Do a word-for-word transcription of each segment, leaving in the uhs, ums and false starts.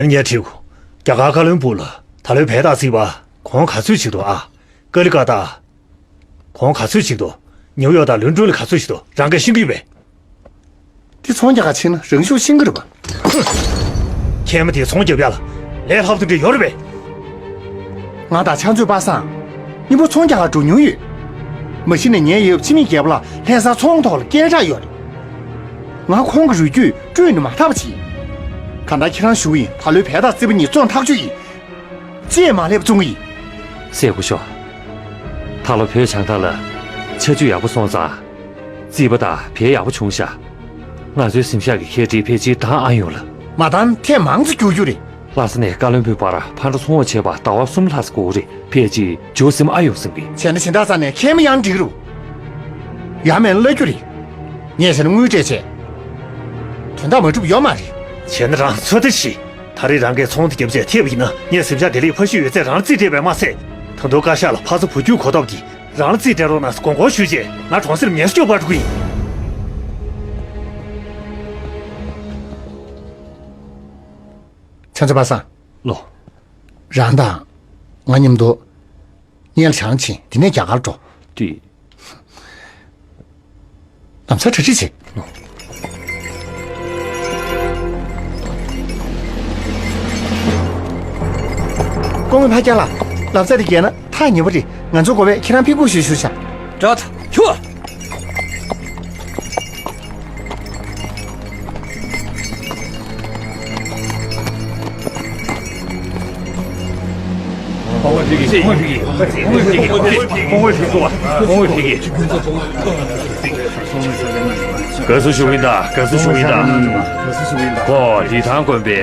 ངས་དྲིས། རྒྱ་གར་བཀའ་བློན་སྦུག་ལ་ད་ལོའི་བལ་དང་སྲིད་པ་གོང་ག་ཚོད་ཅིག་འདུག་ཨ། ཀ་ལི་ཀ་ཏ། གོང་ག་ཚོད་ཅིག་འདུག་ནིའུ་ཡོག་དང་ལོན་ཀྲོན་ལ་ག་ཚོད་ཅིག་འདུག་རང་གིས་ཤེས་ཀྱི་ཡོད་པས། དེ་ཚོང་རྒྱག་ག་ཕྱིན་ན་རང་ཤུགས་ཤིང་གི་རེད་པ། ཁྱེད་མ་དེ་ཚོང་རྒྱབ་ཡ་ལ་ལས་སླ་པོ་དེ་འདྲ་ཡོད་རེད་པས། ང་དང་ཕྱག་མཛོད་པ་སངས། མཉམ་པོ་ཚོང་རྒྱག་ག་འགྲོ་མྱོང་ཡོད། མ་གཞི་ནས་ངའི་ཡབ་འཆི་མེད་རྒྱལ་པོ་ལ་ལྷ་ས་ཚོང་ཐོག་ལ་སྐད་གྲགས་ཡོད་རེད། ང་ཁོང་གི་རུས་རྒྱུད་སྤྲོད་ནས་མ་ཐར་པ་བྱེད། གང་ལྟར་ཁྱེད་རང་ཞུ་གི་ཡིན། ད་ལོའི་བལ་དང་རྩིས་པ་གཉིས་བཙོང་ཐག་ཆོད་ཡིན། ཅེས་མ་སླེབས་བཙོང་གི་ཡིན། སྲས་སྐུ་ཞབས། ད་ལོ་བོད་བྱང་ཐང་ལ་ཆར་ཆུ་ཡག་པོ་སོང་ཙང་། རྩིས་པ་དང་བལ་ཡག་པོ་བྱུང་ཤག་ང་ཚོའི་གཟིམ་ཤག་གི་ཁལ་ཊི་ཕལ་ཆེར་དྭངས་ཨ་ཡོང་ལ། མ་དྭངས་ཐེངས་མང་ཙམ་རྒྱུག་རྒྱུ་རེད། ལྷ་ས་ནས་བཀའ་བློན་སྦུག་བར་ཕར་འགྲོ་ཚུར་འོང་བྱེད་པར་ཟླ་བ་གསུམ་ལྷག་ཙམ་འགོར་གྱི་རེད། ཕལ་ཆེར་མཇུག་ཟིན་ཨ་ཡོང་བསམ་གི། བྱས་ན་སྦྱིན་བདག་རྩ་ནས་ཁལ་མི་ཡང་འགྲིག་རུང་། ཡང་མིན་ན་གླ་རྒྱུ་རེད། ངས་བྱས་ན་དངུལ་སྤྲད་བྱས། དོན་དག་མ་འགྲུབ་ཡོད་མ་རེད། བྱས་ན་རང་ཚོད་ལྟ་བྱེད། ད་རེས་རང་གིས་ཚོང་དེ་བརྒྱབ་བྱས་ཐེབས་པ་ཡིན་ན། ངས་གཟིམ་ཤག་བདེ་ལེགས་ཕ་ཤུལ་ཡོད་ཚད་རང་ལ་རྩིས་སྤྲད་པས་མ་ཟད། ད་དུང་བཀའ་ཤག་ལ་ཕ་ཚོ་བུ་རྒྱུད་གོ་ཐོབ་ཀྱིས་རང་ལ་རྩིས་སྤྲད་རོགས་གནང་ཟེར་དགོངས་སྐོར་ཞུས་རྗེས། ང་གྲོང་གསེབ་ངལ་གསོ་སྐྱོབ་པར་འགྲོ་གི་ཡིན། ཕྱག་མཛོད་པ་སངས། ལོ། རང་དང་ང་མཉམ་དུ་གཉེན་ལ་བྱང་ཕྱིན། དེ་ནས་རྒྱ་གར་འགྲོ། དུས། ལམ་སང་གྲ་སྒྲིག་བྱེད། སྐུ་ངོ་ཕ་རྒྱལ་ལགས། ལམ་སང་དེ་བརྒལ་ན་ཐག་ཉེ་པོ་རེད། ང་ཚོ་དགོས་པས་ཁྱེད་རང་ཕེབས་སྒུག་ཞུ་ཞུ་བྱ། འགྲོ་ད། ཁྱོད། དགའ་བསུ་ཞུ་གི་ཡིན་ད། དགའ་བསུ་ཞུ་གི་ཡིན་ད། ཁོ་ལི་ཐང་དགོན་པའི་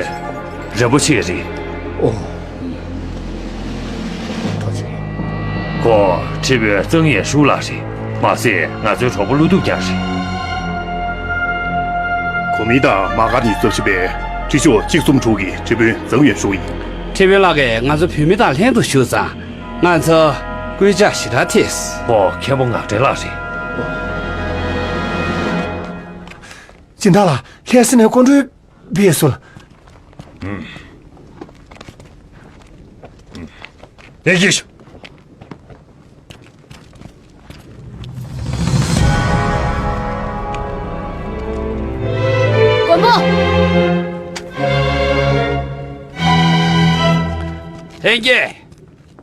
རིན་པོ་ཆེ་རེད། ཨོ། ཐུགས་རྗེ་ཆེ། ཁོ་ཁྲི་དཔོན་ཙང་ཡན་ཧྲུའུ་ལགས་རེད། མ་ཟད་ང་ཚོའི་གྲོགས་པོ་བློ་སྡུག་ཀྱང་རེད། གོ་མིན་ཏང་མ་ག་ནི་ཚབ་ཞུ་བའི་ཁྲི་ཤོག་གཅིག་གསུམ་དྲུག་གི་ཁྲི་དཔོན་ཙང་ཡན་ཧྲུའུ་ཡིན། ཁྲི་དཔོན་ལགས་ཀྱིས་ང་ཚོ་བོད་མི་དང་ལྷན་དུ་བཞུགས་ཙང་། ང་ཚོ་སྐུལ་ལྕག་ཞེ་དྲག་ཐེབས། ཁོ་མཁན་པོ་ངག་སྒྲོན་ལགས་རེད། སྦྱིན་བདག་ལགས། ལྷ་ས་ནས་སྐུ་མགྲོན་ཕེབས་སོང་། ལེགས་ཞུ། མགོན་པོ། ལྷན་རྒྱས།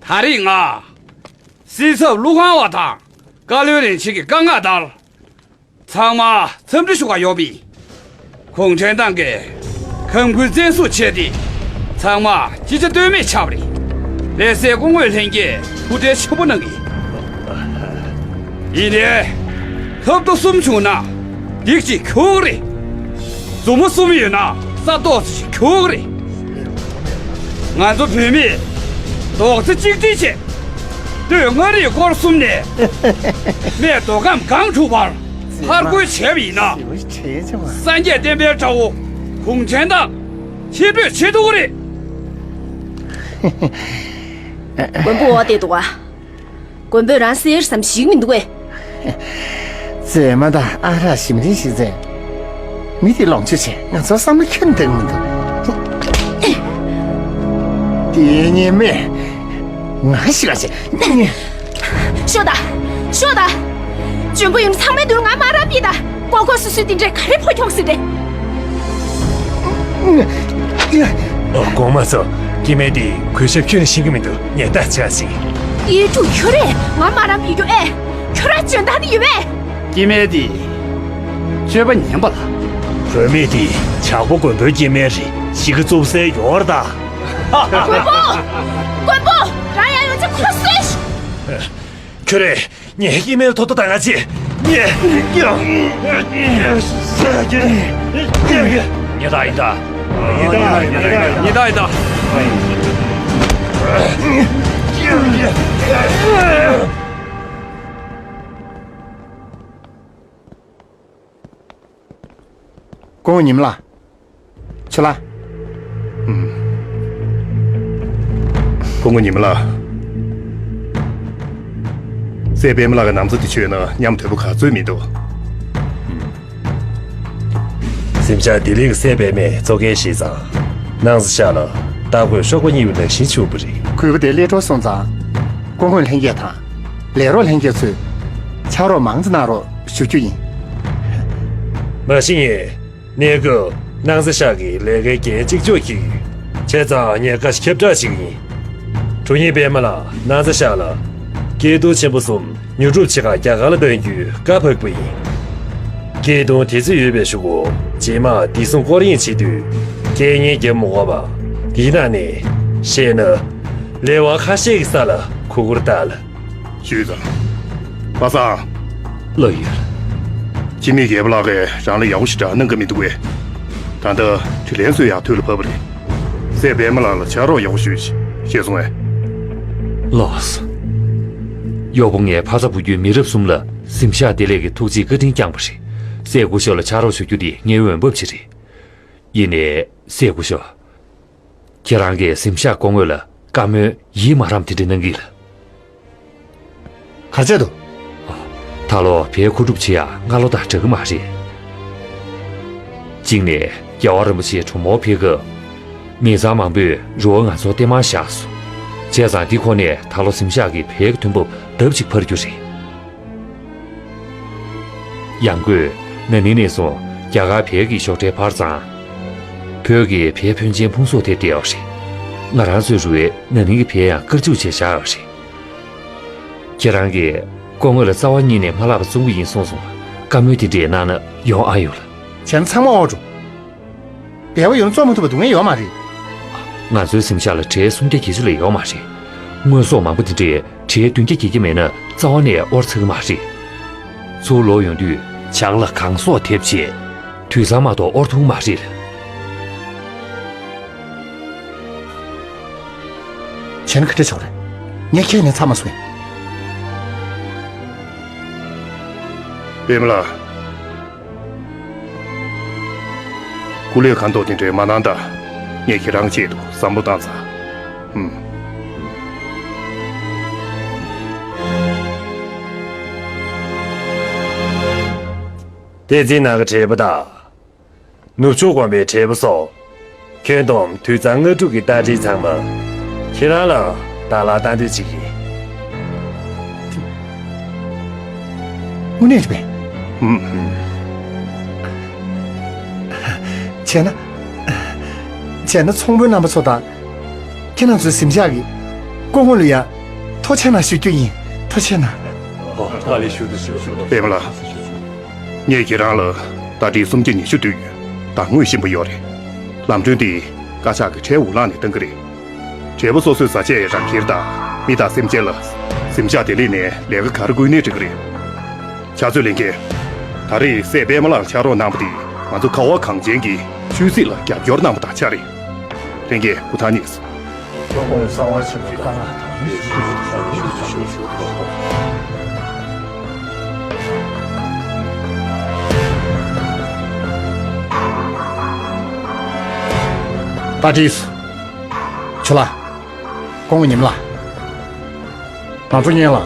ད་རེས་ང་སྲིད་ཚབ་ཀླུ་ཁང་བ་དང་བཀའ་བློན་རིན་ཆེན་གྱི་བཀའ་མངགས་ལྟར། ཚང་མ་འཚམས་འདྲི་ཞུ་གར་ཡོང་བ་ཡིན། གུང་ཁྲན་ཏང་གིས་ཁམས་ཁུལ་བཙན་བཟུང་བྱས་ཏེ། ཚང་མ་ཅི་བྱ་གཏོལ་མེད་ཆགས་པ་རེད། ལྷ་སའི་སྐུ་ངོ་ལྷན་རྒྱས་ཐུགས་ཁྲལ་ཆེན་པོ་གནང་གི་ཡིན། ཡིན་ནའི། ཁ་ཐུག་གསུམ་བྱུང་ན་སྡིག་ཅིག་གྱུར་རེད། མཛུབ་མོ་གསུམ་ཡོད་ན་ས་རྡོག་ཅིག་གྱུར་རེད། ང་ཚོ་བོད་མིས་རྡོག་རྩ་གཅིག་སྒྲིལ་བྱས། སྟོད་མངའ་རིས་སྐོར་གསུམ་ནས་སྨད་མདོ་ཁམས་སྒང་དྲུག་བར་ཕར་རྒོལ་བྱས་པ་ཡིན་ན། སངས་རྒྱས་བསྟན་པའི་དགྲ་བོ་གུང་ཁྲན་ཏང་ཆེན་པོས་ཆེ་ཐུག་རེད། མགོན་པོ་འོ་དེ་འདུག་ག་མགོན་པོས་རང་གསེར་ཙམ་ཞིག་མི་འདུག་གས། བཙས་མ་དང་ཨ་རག་ཞིམ་རིང་ཞིག་བཙས། མི་དེ་ལོངས་སྤྱོད་བྱས། ང་ཚོར་བསམ་བློ་ཁྱོན་ནས་གཏོང་མི་འདུག་དེ་ཉེས་མེད། ང་ཞིག་ལ་བྱས། ཤོག་ད། ཤོག་ད། འཇོན་པོ་ཡོང་ཚང་མའི་མདུན་ང་དམར་རམ་པི་ད། ལྐོག་ལྐོག་སུད་སུད་དེ་འདྲས་ག་རེ་ཕོ་ཁྱོང་ཟེར་རེད། ཨོ། གོང་མ་ཚོ། སྐྱེ་དམན་དེ་གུས་ཞབས་ཁྱོན་ནས་ཤེས་ཀྱི་མི་འདུག་ཉེན་བརྡ་ཆགས་ཤིང་། ཡེ་ཀྲུག་ཁྱོད་རས་ང་དམར་རམ་པི་རྒྱུ་ཨེ། ཁྱོད་རང་འཇོན་ཐང་དེ་ཡོད་པས། སྐྱེ་དམན་དེ་སྤྱོད་པ་ངན་པ་ལ། བུད་མེད་དེ་ཇག་པ་མགོན་པོའི་སྐྱེ་དམན་རེད། གཞི་ཀ་རྩུབ་སའི་ཡོར་ད། མགོན་པོ། མགོན་པོ། རང་ཡང་ཡོང་ཚེ་ཁོ་གསོད། ཁྱོད་རས་ངའི་སྐྱེ་དམན་ཐོ་ཐོ་ད་ང་ཆེ། ངས་ངས་ད་ཡིན་ད། ངས་ད་ཡིན་ད། སྐུ་ངོ་ཉི་མ་ལགས། ཁྱོད་ལ། ཨུམ། སྐུ་ངོ་ཉི་མ་ལགས། སྲས་པད་མ་ལགས་ཀྱི་ན་ཚ་དེ་བྱུང་ན་ཉམས་དོད་པོ་ག་ཚོད་མི་འདུག་གཟིམ་ཤག་བདེ་ལེགས་ཀྱི་སྲས་པད་མས་གཙོ་འགན་བཞེས་ཙང་ སྣང་ས་ཤག་ལ་རྟ་རྒོད་གཤོག་པ་གཉིས་པ་ནང་བཞིན་བྱུང་བ་རེད། གུས་པ་དེ་སླེབས་འགྲོ་སོང་ཙང་། སྐུ་ངོ་ལྷན་རྒྱས་དང་། ལས་རོགས་ལྷན་རྒྱས་ཚོས་ཕྱག་རོགས་མང་ཙམ་གནང་རོགས་ཞུ་རྒྱུ་ཡིན། མ་གཞི་ངས་གནས་སྐབས་སྣང་ས་ཤག་གི་ལས་ཀའི་འགན་གཅིག་ལྕོགས་བགྱིས་ཡོད། བྱས་ཙང་ངས་བཀའ་ཁྱབ་བསྒྲགས་ཞུ་གི་ཡིན། གྲོང་ཉིད་པད་མ་ལགས་སྣང་ས་ཤག་ལ་སྐྱིད་སྡུག་ཆེན་པོ་གསུམ། ཉོ་སྒྲུབ་བྱེད་ཁག་རྒྱ་གར་ལ་གཏོང་རྒྱུའི་བཀའ་ཕབ་པ་ཡིན། སྐྱིད་གདུང་དེ་ཚོ་ཡོད་པའི་གཞུག་གུ་རྗེས་མ་བདེ་སྲུང་སྐོར་གཡེང་བྱེད་དུས་རྐྱེན་ངན་བརྒྱབ་མ་དགོས་པ། དེའི་ནང་ནས་བཤད་ན། ལས་དབང་ཁ་ཤས་ཀྱི་ས་ལ་གུ་གུར་བཏགས་ལ། ཞུས་ཙང་། པ་སངས། ལོས་ཡོད། ཁྱིམ་མི་རྒྱལ་པོ་ལགས་ཀྱིས་རང་ལ་ཡག་པོ་ཞེ་དྲག་གནང་གི་མི་འདུག་པས། ད་ལྟ་དྲིན་ལན་སོས་ཡག་དུས་ལ་བབ་པ་རེད། སྲས་པད་མ་ལགས་ལ་ཕྱག་རོགས་ཡག་པོ་ཞུས་ཤིག་ཤེས་སོང་ངས། ལགས་སོ། གཡོག་པོ་ངས་ཕ་ཚ་བུ་རྒྱུད་མི་རབས་གསུམ་ལ་གཟིམ་ཤག་བདེ་ལེགས་ཀྱི་ཐུགས་རྗེའི་བཀའ་དྲིན་བསྐྱངས་པ་རེད། སྲས་སྐུ་ཞབས་ལ་ཕྱག་རོགས་ཞུ་རྒྱུ་དེ་ངའི་འོས་འབབ་ཅིག་རེད། ཡིན་ནའི་སྲས་སྐུ་ཞབས། ཁྱེད་རང་གིས་གཟིམ་ཤག་སྐུ་ངོ་ལ་བཀའ་མོལ་ཡིད་མ་རངས་པ་དེ་འདྲ་གནང་གི་ལགས། ག་རེ་བྱས་འདུག་ད་ལོ་བལ་མཁོ་སྒྲུབ་བྱེད་ཡག་སྔ་ལོ་དང་འདྲ་གི་མ་རེད། གཅིག་ནས་རྒྱལ་བ་རིན་པོ་ཆེ་གྲོ་མོར་ཕེབས་སྐབས། མི་ཚང་མང་པོས་རུ་བ་ང་ཚོར་སྟེར་མར་བཞག་སོང་། བྱས་ཙང་འདི་ཁོ་ནས་ད་ལོ་གཟིམ་ཤག་གི་བལ་གྱི་ཐོན་འབབ་ལྡབ་གཅིག་འཕར་རྒྱུ་རེད། ཡང་སྒོས་ན་ནིང་ནས་བཟུང་རྒྱ་གར་བལ་གྱི་ཞོགས་གྲལ་འཕར་ཙང་། བོད་ཀྱི་བལ་ཕོན་ཆེན་ཕུང་གསོག་ཐེབས་བསྡད་ཡོད་རེད། ང་རང་ཚོའི་རུ་བས་ན་ནིང་གི་བལ་ཡང་བཀར་འཇུག་བྱས་བཞག་ཡོད་རེད། ཁྱེད་རང་གིས་སྐུ་ངོ་ལ་རྩ་བ་ཉིད་ནས་མ་ལྷག་པ་བཙོང་གི་ཡིན་གསུངས་སོང་། བཀའ་མོལ་དེ་འདྲས་གནང་ན་ཡོང་ཨ་ཡོང་ལགས། བྱས་ན་ཚང་མ་དབོར་འགྲོ། བདེ་བ་ཡོང་བཙོང་མ་ཐུབ་པ་སྡུག་བསྔལ་ཡོད་མ་རེད། ང་ཚོའི་གཟིམ་ཤག་ལ་བྲེ་སུམ་བརྒྱ་བརྒྱད་ཅུ་ལས་ཡོད་མ་རེད། དངོས་ཟོག་མང་པོ་དེ་འདྲས་བྲེ་བདུན་བརྒྱ་བརྒྱད་བརྒྱ་མེད་ན་རྩ་བ་ནས་དབོར་ཚར་གི་མ་རེད། ཚུར་ལོག་ཡོང་དུས་ཇག་ལ་གང་སོགས་ཐེབས་བྱས། དུས་ཚང་མ་གཏོགས་དབོར་ཐུབ་མ་རེད། བྱས་ན་ག་འདྲ་བྱུང་རེད། ངས་ཁྱེད་ནས་ཚར་མ་སོང་། པད་མ་ལགས། སྐུ་ལས་ཁ་མདོག་དེ་འདྲའི་མ་གནང་དང་། ངས་ཁྱེད་རང་ཆེད་དུ་བསམ་བློ་བཏང་ཚར། ཧུམ། བསྟན་འཛིན་ནང་གི་བགྲེས་པོ་དང་། ནུབ་ཕྱོགས་དགོན་པའི་བགྲེས་པོ་སོགས། ཁྱོན་བསྡོམས་དུད་གཙང་ལྔ་དྲུག་གི་རྟ་དྲེལ་ཚང་མ་ཁྱེད་རང་ལ་བདག་བླག་བཏང་འདོད་ཅིག་ཡིན། དངོས་གནས་རེད་པས། ཧུམ། བྱས་ན། བྱས་ན་ཚོང་དཔོན་རྣམ་པ་ཚོ་དང་། ཁྱེད་རང་ཚོའི་གཟིམ་ཤག་གི་སྐུ་ངོ་ལ་ཡང་ཐུགས་རྗེ་གནང་ཞུ་རྒྱུ་ཡིན། ཐུགས་རྗེ་གནང་། ཨོ། ཐུགས་རྗེ་གནང་། པད་མ་ལགས། ངས་ཁྱེད་རང་ལ་རྟ་དྲེལ་སུམ་བརྒྱ་ཉི་ཤུ་བསྟུད་ཡོད། ད་དངུལ་ཤིན་པོ་ཡོད་རེད། ལམ་གྲོན་དེ་བཀའ་ཤག་གི་ཁྲལ་འུ་ལག་ནས་གཏང་གི་རེད། བགྲེས་པོ་སོ་སོའི་བཟའ་ཆས་རང་ཁྱེར་དང་། མི་དང་སེམས་ཅན་ལ་གཟིམ་ཤག་བདེ་ལེགས་ནས་ལས་ཀ་ག་རེ་བསྐུལ་ནའི་འགྲིག་གི་རེད། ཕྱག་མཛོད་ལས་འགན། ད་རེས་སྲས་པད་མ་ལགས་ཕྱག་རོགས་གནང་བ་དེ་ང་ཚོ་ཁ་བ་གངས་ཅན་གྱི་ཆོས་སྲིད་ལ་རྒྱབ་སྐྱོར་གནང་བ་དང་ཆ་རེད། ལྷན་རྒྱས་སྐུ་ཐང་གཉིས། ད་དྲིས། ཆུ་ལ། སྐུ་ངོ་ཉི་མ་ལགས། ང་ཚོ་གཉིས་ལ་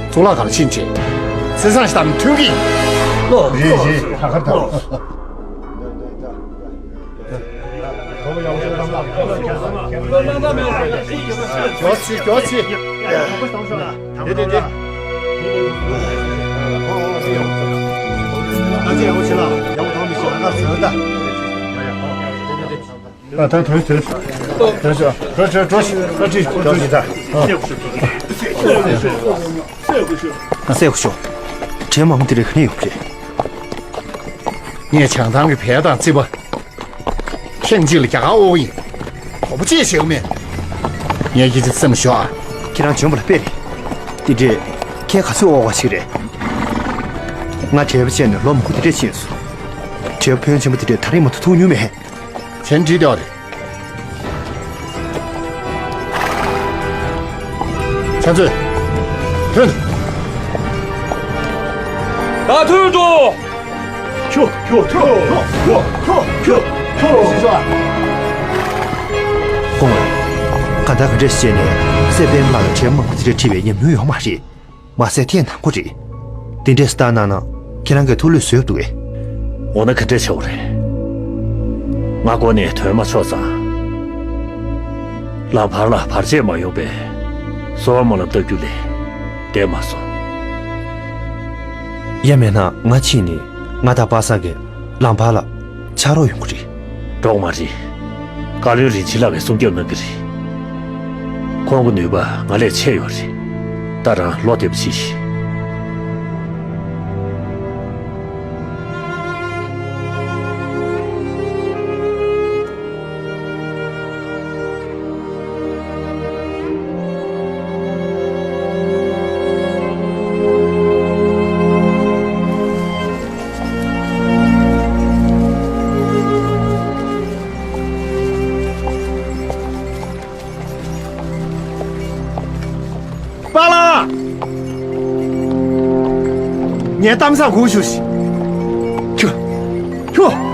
གཙུག་ལག་ཁང་ཕྱིན་ཆད་གསེར་ཟངས་ཤིག་བཏང་ནས་མཐུན་གྱི་ཡིན། ལོ། རེད་རེད། ད་ག་ད། མགྱོགས་ཚེ་མགྱོགས་ཚེ། དེ་དེ་དེ། ད་ཅི་ཡག་པོ་བྱེད་ལ་ཡག་པོ་གཏོང་མི་ཤེས་ན་ང་ཟེར་ད། ཨ། ད་ཐོན་ཐོན་ཐོན་ཐོན་ཤོག་འགྲོ་ཤོག་འགྲོ་ཤོག་ད་ཅི་འགྲོ་ཤོག་ད། ཨ། སྲས་སྐུ་ཞབས། བྲེ་མང་པོ་དེ་རིགས་ག་ནས་ཡོང་གི་རེད། ངས་བྱང་ཐང་གི་བལ་དང་རྩིས་པ། ཐེངས་གཅིག་ལ་རྒྱ་གར་དབོར་གི་ཡིན། དོ་པོ་ཅིག་བྱེད་གི་མེད། ངས་ཁྱེད་ཀྱི་སེམས་ཤོག་ཨ། ཁྱེད་རང་འཇོན་པ་ལ་དཔེ་རེད། དེ་འདྲས་ཁྱེད་ག་ཚོད་དབོར་བ་ཞིག་རེད། ང་བྲེལ་བ་བྱས་ནས་ལོ་མང་པོ་དེ་འདྲས་ཕྱིན་སོང་། བྲེལ་བ་ཕོན་ཆེན་པོ་དེ་འདྲས་ད་རེས་མ་གཏོགས་ཐུག་མྱོང་མེད། བྱས་ན་འགྲིག་བསྡད་པ་རེད། ཕྱག་མཛོད། ཐོན། ད་ཐོན་འགྲོ། ཁྱོ་ཁྱོ་ཁྱོ་ཁྱོ་ཁྱོ་ཁྱོ་ཁྱོ། སྐུ་ངོ། གང་ལྟར་ག་འདྲས་བྱས་ནས་སྲས་པད་མ་ལགས་ལ་བྲེལ་བ་མང་པོ་དེ་འདྲས་འཁྲི་བའི་ཉམས་མྱོང་ཡོད་མ་རེད། མ་ཟད་ཐེངས་དང་པོ་རེད། དེ་འདྲས་སུ་བཏང་གནང་ན་ཁྱེད་རང་གིས་ཐུགས་ལུས་བཟོས་འདུག་གས། འོ་ན་ག་འདྲས་བྱེད་དགོས་རེད། ང་མགོ་ནས་ཐོན་མ་ཆོག་ཙང་ ལམ་བར་ལ་བར་ཆད་མ་ཡོང་པའི་གསོལ་བ་སྨོན་ལམ་བཏབ་རྒྱུ་ལས་འདས་མ་སོང་། ཡང་མིན་ན་ང་ཕྱིན་ནས་ང་དང་པ་སངས་ཀྱིས་ལམ་བར་ལ་ཆགས་རོགས་ཡོང་གི་རེད། འགྲོགས་མ་རེད། བཀའ་བློན་རིན་ཆེན་ལགས་ཀྱིས་སྲུང་སྐྱོབ་གནང་གི་རེད། ཁོང་གི་ནུས་པ་ང་ལས་ཆེ་ཡོད་རེད། ད་རང་བློ་བདེ་པོ་བྱེད་ཤིག། པཱ་ལགས། ངའི་གཏམ་བཟང་གོ་ཞུ་ཞིག། ཁྱོད། ཁྱོད།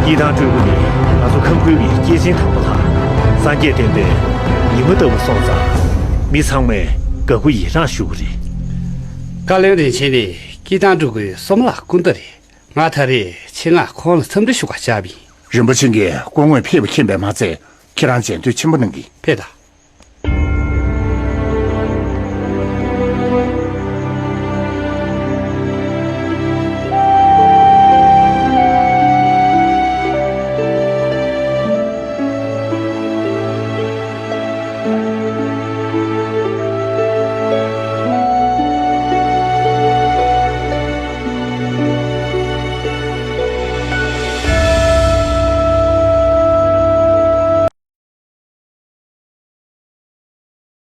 སྐྱིད་ཐང་སྤྲུལ་སྐུ་ནི་ང་ཚོ་ཁམས་ཁུལ་གྱི་སྐྱེས་ཆེན་དམ་པ་དང་སངས་རྒྱས་བསྟན་པའི་ཉི་མ་ལྟ་བུ་སོང་ཙང་། མི་ཚང་མས་དགའ་མགུ་ཡི་རངས་ཞུ་གི་རེད། བཀའ་བློན་རིན་ཆེན་ནི་སྐྱིད་ཐང་སྤྲུལ་སྐུའི་སྲུང་མ་ལགས་སྐུ་ཟླ་རེད། ང་ད་རེས་ཆེད་མངགས་ཁོང་ལ་འཚམས་འདྲི་ཞུ་གར་བཅར་བ་ཡིན། རིན་པོ་ཆེ་གིས་སྐུ་ངོ་ཕེབས་པ་མཁྱེན་པས་མ་ཚད། ཁྱེད་རང་མཇལ་འདོད་ཆེན་པོ་གནང་གི། ཕེབས་དང་